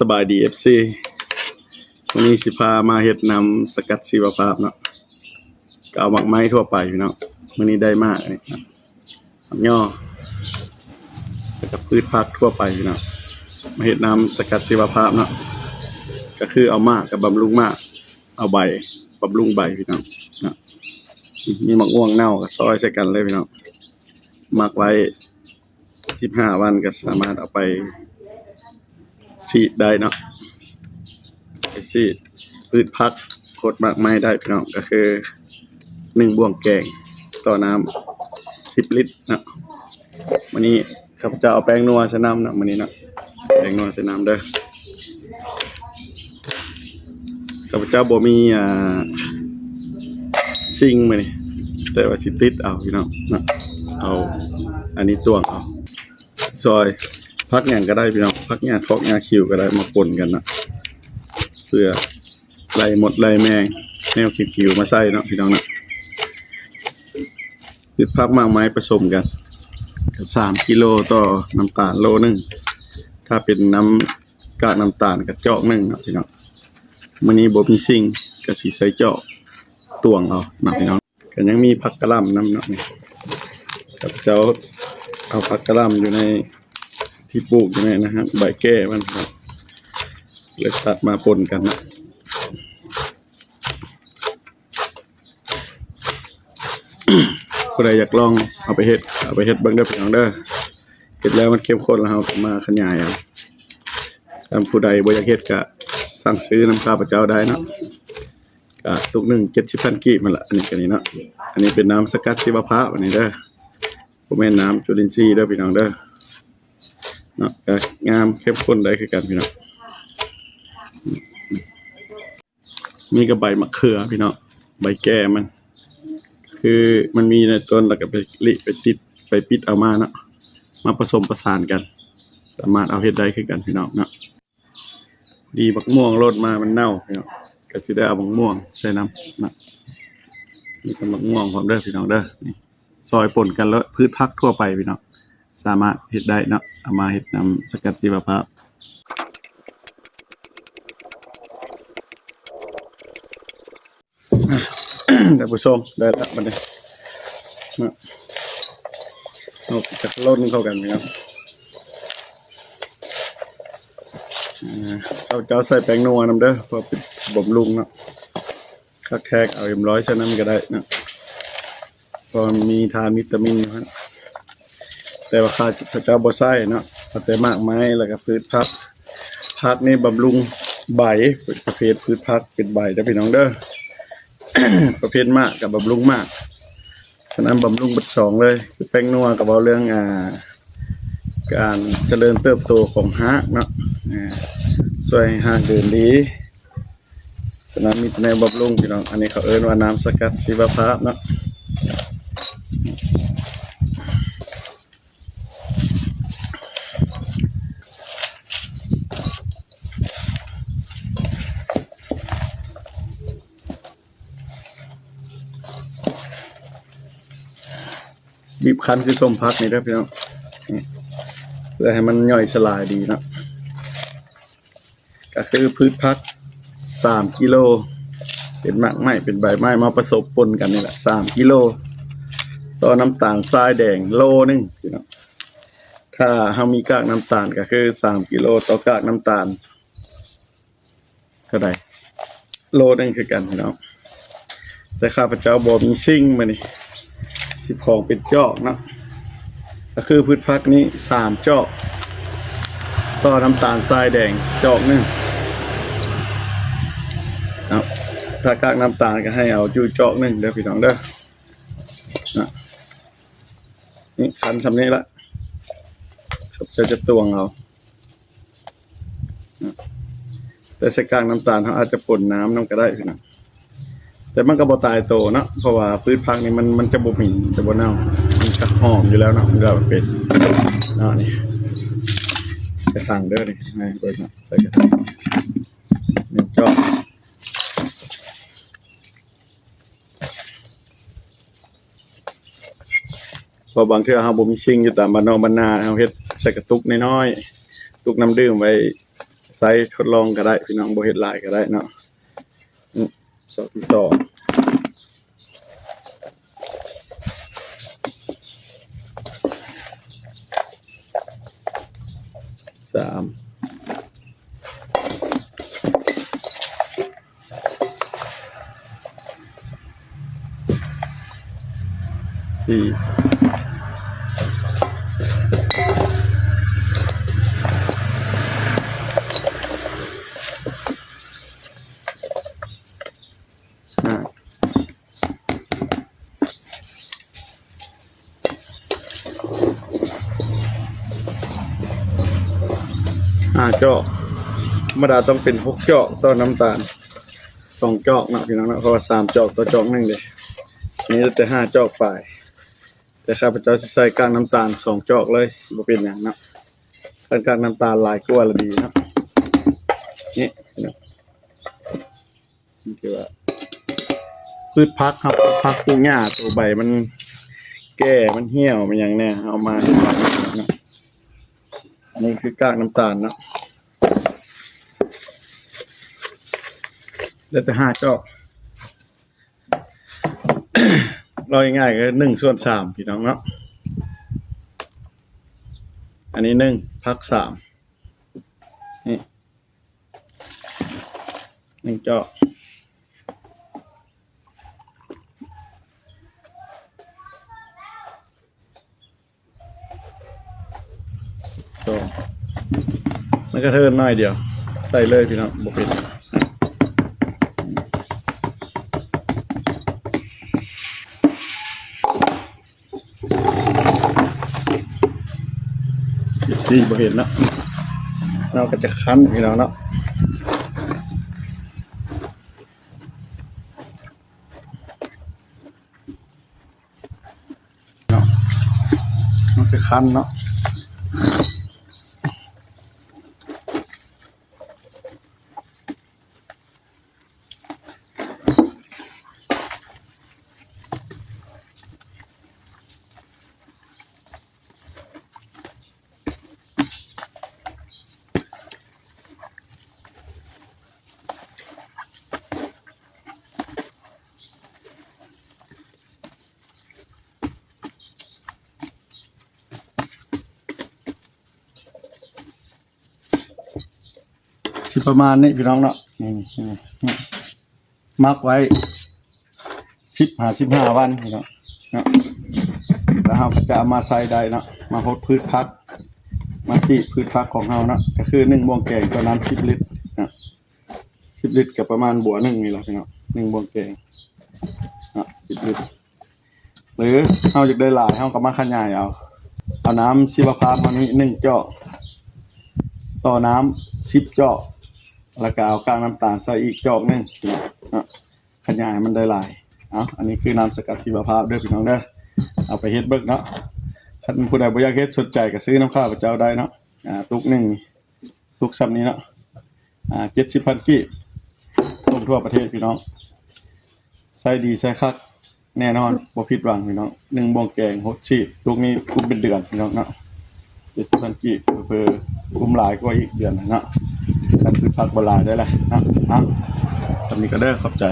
ສະບາຍດີ ເອັຟຊີ ມື້ນີ້ຊິພາມາເຮັດນ້ຳສະກັດຊີວະພາບເນາະ ກໍເອົາໝາກໄມ້ທົ່ວໄປພີ່ນ້ອງ. ມື້ນີ້ໄດ້ໝາກນີ້ ໝາກຍໍ ແລ້ວກໍພືດຜັກທົ່ວໄປພີ່ນ້ອງ ມາເຮັດນ້ຳສະກັດຊີວະພາບເນາະ ກໍຄືເອົາໝາກກັບບຳລຸງໝາກ ເອົາໃບບຳລຸງໃບພີ່ນ້ອງເນາະ. ມີໝາກມ່ວງເນົ່າກໍຊອຍໃສ່ກັນເລີຍພີ່ນ້ອງ ໝັກໄວ້ ສິບຫ້າວັນກໍສາມາດເອົາໄປສີດໄດ້ເນາະ ໄປສີດພືດຜັກ ໂຄດໝາກໄມ້ໄດ້ພີ່ນ້ອງ ກໍຄືໜຶ່ງບ່ວງແກງຕໍ່ນ້ຳສິບລິດເນາະ. ມື້ນີ້ຂ້າພະເຈົ້າເອົາແປ້ງນົວໃສ່ນ້ຳເນາະ ມື້ນີ້ເນາະ ແປ້ງນົວໃສ່ນ້ຳເດີ. ຂ້າພະເຈົ້າບໍ່ມີ ອ່າ ຊິງມື້ນີ້ ແຕ່ວ່າຊິຕິດເອົາພີ່ນ້ອງເນາະ ເອົາອັນນີ້ຕວງເອົາ ຊອຍ ຜັກຫຍັງກໍໄດ້ພີ່ນ້ອງ ຜັກຫຍ້າຄອກຫຍ້າຄິວກໍໄດ້ ມາປົນກັນເນາະ ເພື່ອໄລ່ມົດໄລ່ແມງແນວຄິວໆມາໃສ່ເນາະພີ່ນ້ອງເນາະ. ເຮັດຜັກໝາກໄມ້ປະສົມກັນ ກໍສາມກິໂລຕໍ່ນ້ຳຕານໂລໜຶ່ງ ຖ້າເປັນນ້ຳ ກາກນ້ຳຕານກໍຈອກໜຶ່ງເນາະພີ່ນ້ອງ. ມື້ນີ້ບໍ່ມີຊິງ ກໍຊິໃຊ້ຈອກຕວງເອົາເນາະພີ່ນ້ອງ. ກໍຍັງມີຜັກກະຫຼ່ຳນຳເນາະນີ້ ຂ້າພະເຈົ້າເອົາຜັກກະຫຼ່ຳຢູ່ໃນ ທີ່ປູກຢູ່ໃນນະຮະ ໃບແກ້ມັນ ເລີຍຕັດມາປົນກັນເນາະ. ຜູ້ໃດຢາກລອງເອົາໄປເຮັດ ເອົາໄປເຮັດເບິ່ງເດີພີ່ນ້ອງເດີ. ເຮັດແລ້ວມັນເຂັ້ມຂຸ້ນ ແລ້ວເຮົາກໍມາຂະຫຍາຍເອົາ. ຖ້າຜູ້ໃດບໍ່ຢາກເຮັດກໍສັ່ງຊື້ນຳຂ້າພະເຈົ້າໄດ້ເນາະ ກໍຕຸກໜຶ່ງເຈັດສິບພັນກີບຫັ້ນລະ. ອັນນີ້ກໍນີ້ເນາະ ອັນນີ້ເປັນນ້ຳສະກັດຊີວະພາບ ອັນນີ້ເດີ ບໍ່ແມ່ນນ້ຳຈຸລິນຊີເດີພີ່ນ້ອງເດີເນາະ. ກໍງາມເຂັ້ມຂຸ້ນໄດ້ຄືກັນພີ່ນ້ອງ. ມີກັບໃບມະເຂືອພີ່ນ້ອງ ໃບແກ່ມັນ ຄືມັນມີໃນຕົ້ນ ແລ້ວກໍໄປລິໄປຕິດໄປປິດເອົາມາເນາະ ມາປະສົມປະສານກັນ ສາມາດເອົາເຮັດໄດ້ຄືກັນພີ່ນ້ອງເນາະ. ດີໝາກມ່ວງໂລດມາມັນເນົ່າພີ່ນ້ອງ ກໍຊິໄດ້ເອົາໝາກມ່ວງໃສ່ນຳເນາະ. ມີກັບໝາກມ່ວງພ້ອມເດີພີ່ນ້ອງເດີ ນີ້ ຊອຍປົນກັນໂລດ ພືດຜັກທົ່ວໄປພີ່ນ້ອງ ສາມາດເຮັດໄດ້ເນາະ ເອົາມາເຮັດນ້ຳສະກັດຊີວະພາບ. ທ່ານຜູ້ຊົມ ໄດ້ລະບັດນີ້ເນາະ ເຮົາຈະລົນເຂົ້າກັນເນາະ. ອ່າ ຂ້າພະເຈົ້າໃສ່ແປ້ງນົວນຳເດີ ເພື່ອເປັນບຳລຸງເນາະ. ຄັກແທ້ເອົາເອັມຮ້ອຍໃສ່ນຳກໍໄດ້ເນາະ ເພາະມີທານວິຕາມິນຢູ່ຫັ້ນ ແຕ່ວ່າຂ້າພະເຈົ້າບໍ່ໃສ່ເນາະ ເອົາແຕ່ໝາກໄມ້ ແລ້ວກໍພືດຜັກ. ຜັກນີ້ບຳລຸງໃບ ປະເພດພືດຜັກເປັນໃບເດີພີ່ນ້ອງເດີ ປະເພດໝາກກໍບຳລຸງໝາກ ສະນັ້ນບຳລຸງເບິດສອງເລີຍ. ຄືແປ້ງນົວກໍເວົ້າເລື່ອງ ອ່າ ການຈະເລີນເຕີບໂຕຂອງຮາກເນາະ ອ່າ ຊ່ວຍໃຫ້ຮາກເດີນດີ. ສະນັ້ນມີແຕ່ແນວບຳລຸງພີ່ນ້ອງ ອັນນີ້ເຂົາເອີ້ນວ່ານ້ຳສະກັດຊີວະພາບເນາະ. ບີບຄັ້ນຄືສົ້ມຜັກນີ້ເດີພີ່ນ້ອງ ນີ້ ເພື່ອໃຫ້ມັນຍ່ອຍສະຫຼາຍດີເນາະ. ກໍຄືພືດຜັກສາມກິໂລ ເປັນໝາກໄມ້ ເປັນໃບໄມ້ ມາປະສົມປົນກັນນີ້ແຫຼະ ສາມກິໂລ ຕໍ່ນ້ຳຕານຊາຍແດງໂລໜຶ່ງພີ່ນ້ອງ. ຖ້າເຮົາມີກາກນ້ຳຕານ ກໍຄືສາມກິໂລຕໍ່ກາກນ້ຳຕານ ເທົ່າໃດ? ໂລໜຶ່ງຄືກັນພີ່ນ້ອງ ແຕ່ຂ້າພະເຈົ້າບໍ່ມີຊິງ ມື້ນີ້ຊິພອງເປັນຈອກເນາະ ກໍຄືພືດຜັກນີ້ສາມຈອກ ຕໍ່ນ້ຳຕານຊາຍແດງຈອກໜຶ່ງເນາະ. ຖ້າກາກນ້ຳຕານກໍໃຫ້ເອົາຢູ່ຈອກໜຶ່ງເດີພີ່ນ້ອງເດີເນາະ. ນີ້ຄັນສ່ຳນີ້ລະ ເຂົາເຈົ້າຈະຕວງເອົາ ແຕ່ໃສ່ກາກນ້ຳຕານ ເຮົາອາດຈະປົນນ້ຳນຳກໍໄດ້ພີ່ນ້ອງ ແຕ່ມັນກໍບໍ່ຕາຍໂຕເນາະ ເພາະວ່າພືດຜັກນີ້ມັນ ມັນຈະບໍ່ໝິ່ນ ຈະບໍ່ເນົ່າ ມັນຈະຫອມຢູ່ແລ້ວເນາະ ມັນກໍເປັນເນາະ. ນີ້ ກະຖາງເດີ ນີ້ ໃຫ້ເບິ່ງເນາະ ໃສ່ກະຖາງ ໜຶ່ງຈອກ. ເພາະບາງເທື່ອເຮົາບໍ່ມີຊິງຢູ່ຕາມບ້ານນອກບ້ານນາ ເຮົາເຮັດໃສ່ກະຕຸກນ້ອຍໆ ຕຸກນ້ຳດື່ມໄວ້ ໃຊ້ທົດລອງກໍໄດ້ພີ່ນ້ອງ, ບໍ່ເຮັດຫຼາຍກໍໄດ້ເນາະ. ນີ້ ຊອກທີສອງ ສາມ ສີ່ ຫ້າ ຫ້າຈອກ. ທຳມະດາຕ້ອງເປັນຫົກຈອກຕໍ່ນ້ຳຕານສອງຈອກເນາະພີ່ນ້ອງເນາະ, ເພາະວ່າສາມຈອກຕໍ່ຈອກໜຶ່ງເດ້. ອັນນີ້ແຕ່ຫ້າຈອກປາຍ, ແຕ່ຂ້າພະເຈົ້າຊິໃສ່ກາກນ້ຳຕານສອງຈອກເລີຍ ບໍ່ເປັນຫຍັງເນາະ. ຄັນກາກນ້ຳຕານຫຼາຍກວ່າລະດີເນາະ. ນີ້ພີ່ນ້ອງ ທີ່ວ່າພືດຜັກ ເຮົາປູກຜັກປູກຫຍ້າ ໂຕໃບມັນແກ່ ມັນຫ່ຽວ ມັນຫຍັງແດ່ ເຮົາເອົາມາເຮັດຜັກເນາະ. ອັນນີ້ຄືກາກນ້ຳຕານເນາະ, ໄດ້ແຕ່ຫ້າຈອກ. ເວົ້າງ່າຍໆ ກໍໜຶ່ງສ່ວນສາມ ພີ່ນ້ອງເນາະ. ອັນນີ້ໜຶ່ງ ຜັກສາມ ນີ້ ໜຶ່ງຈອກ ສອງ ມັນກະເທີນໜ້ອຍດຽວ ໃສ່ເລີຍພີ່ນ້ອງ ບໍ່ເປັນ. ເອັຟຊີ ບໍ່ເຫັນເນາະ, ເຮົາກໍຈະຄັ້ນພີ່ນ້ອງເນາະ, ເນາະ ເຮົາຈະຄັ້ນເນາະ. ຊິປະມານນີ້ພີ່ນ້ອງເນາະ, ນີ້ ນີ້ ນີ້ ໝັກໄວ້ສິບຫາສິບຫ້າວັນພີ່ນ້ອງເນາະ, ແລ້ວເຮົາກໍຈະເອົາມາໃສ່ໄດ້ເນາະ, ມາຫົດພືດຜັກ ມາສີກພືດຜັກຂອງເຮົາເນາະ, ກໍຄືໜຶ່ງບ່ວງແກງຕໍ່ນ້ຳສິບລິດເນາະ, ສິບລິດກໍປະມານບົວໜຶ່ງນີ້ແຫຼະພີ່ນ້ອງ, ໜຶ່ງບ່ວງແກງເນາະ ສິບລິດ. ຫຼືເຮົາຢາກໄດ້ຫຼາຍ ເຮົາກໍມາຂະຫຍາຍເອົາ, ເອົານ້ຳຊີວະພາບເຮົານີ້ໜຶ່ງຈອກ ຕໍ່ນ້ຳສິບຈອກ, ແລ້ວກໍເອົາກາກນ້ຳຕານໃສ່ອີກຈອກໜຶ່ງເນາະ, ຂະຫຍາຍໃຫ້ມັນໄດ້ຫຼາຍ. ເອົາ ອັນນີ້ຄືນ້ຳສະກັດຊີວະພາບເດີພີ່ນ້ອງເດີ, ເອົາໄປເຮັດເບິ່ງເນາະ. ຄັນຜູ້ໃດບໍ່ຢາກເຮັດ ສົນໃຈກໍຊື້ນຳຂ້າພະເຈົ້າໄດ້ເນາະ, ອ່າ ຕຸກໜຶ່ງ ຕຸກຊ່ຳນີ້ເນາະ, ອ່າ ເຈັດສິບພັນກີບ ສົ່ງທົ່ວປະເທດພີ່ນ້ອງ. ໃຊ້ດີໃຊ້ຄັກແນ່ນອນ ບໍ່ຜິດຫວັງພີ່ນ້ອງ. ໜຶ່ງບ່ວງແກງຫົດຊີບ ຕຸກນີ້ກຸ້ມເປັນເດືອນພີ່ນ້ອງເນາະ, ເຈັດສິບພັນກີບ ເຜີໆກຸ້ມຫຼາຍກວ່າອີກເດືອນໜຶ່ງເນາະ, ຄັນຄືຜັກບໍ່ຫຼາຍໄດ້ລະເນາະ. ເອົາ ຊ່ຳນີ້ກໍເດີ ຂອບໃຈ.